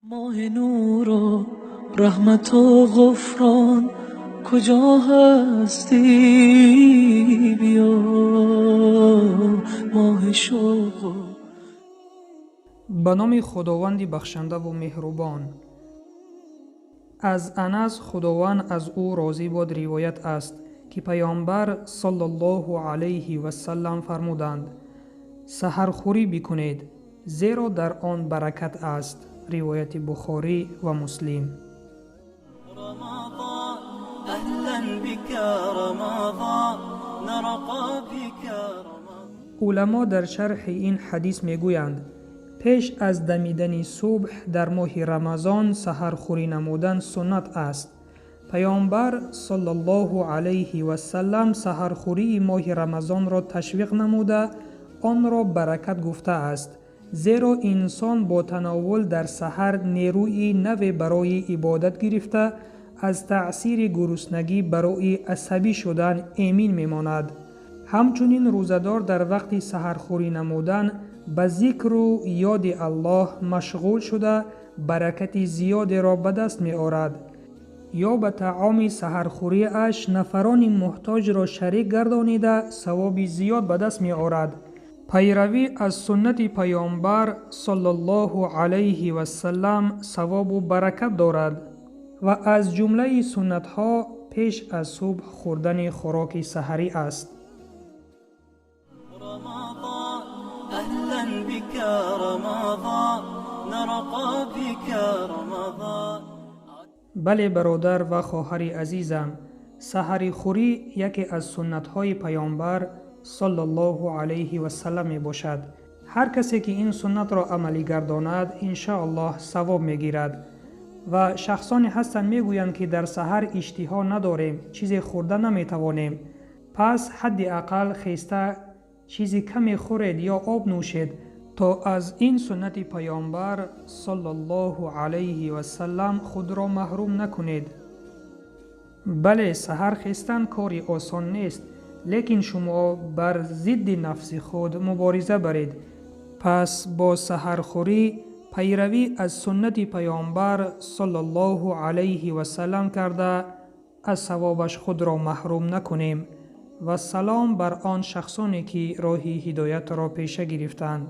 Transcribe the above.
Моҳи нуру раҳмату ғуфрон, куҷо ҳастӣ, биё, моҳи шавқу Ба номи Худованди бахшандаву меҳрубон. Аз Анас, Худованд аз ӯ розӣ бод, ривоят аст, ки Паёмбар саллаллоҳу алайҳи васаллам фармуданд: «Саҳархӯрӣ бикунед, зеро дар он баракат аст». Ривояти Бухорӣ ва Муслим. Рамазон, аҳлан бика Рамазон, нарқа бика Рамазон. Уламо дар шарҳи ин ҳадис мегӯянд: пеш аз дамидани субҳ дар моҳи Рамазон саҳархӯрӣ намудан суннат аст. Паёмбар саллаллоҳу алайҳи васаллам саҳархӯрии моҳи Рамазонро ташвиқ намуда, онро баракат гуфтааст, зеро инсон бо тановул дар саҳар нерӯи наве барои ибодат гирифта, аз таъсири гуруснагӣ барои асабӣ шудан эмин мемонад. Ҳамчунин рӯзадор дар вақти саҳархӯрӣ намудан ба зикру ёди Аллоҳ машғул шуда, баракати зиёдеро ба даст меорад ё ба таоми саҳархӯриаш нафарони муҳтоҷро шарик гардонида, савоби зиёд ба даст меорад. Пайравӣ аз суннати Паёмбар саллаллоҳу алайҳи васаллам савобу баракат дорад ва аз ҷумлаи суннатҳо пеш аз субҳ хӯрдани хӯроки саҳарӣ аст. Рамазон, аҳлан бика Рамазон, нарқа бика Рамазон. Бале, бародар ва хоҳари азизам, саҳарихӯрӣ яке аз суннатҳои Паёмбар саллаллоҳу алайҳи васаллам мебошад. Ҳар касе ки ин суннатро амалӣ гардонад, иншоаллоҳ савоб мегирад. Ва шахсоне ҳастанд, мегӯянд, ки дар саҳар иштиҳо надорем, чизе хӯрда наметавонем. Пас ҳадди ақал хеста чизи каме хӯред ё об нӯшед, то аз ин суннати Паёмбар саллаллоҳу алайҳи васаллам худро маҳрум накунед. Бале, саҳар хестан кори осон нест, лекин шумо бар зидди нафси худ мубориза баред. Пас бо саҳархӯрӣ пайравӣ аз суннати Паёмбар саллаллоҳу алайҳи васаллам карда, аз савобаш худро маҳрум накунем. Ва салом бар он шахсоне, ки роҳи ҳидоятро пеша гирифтанд.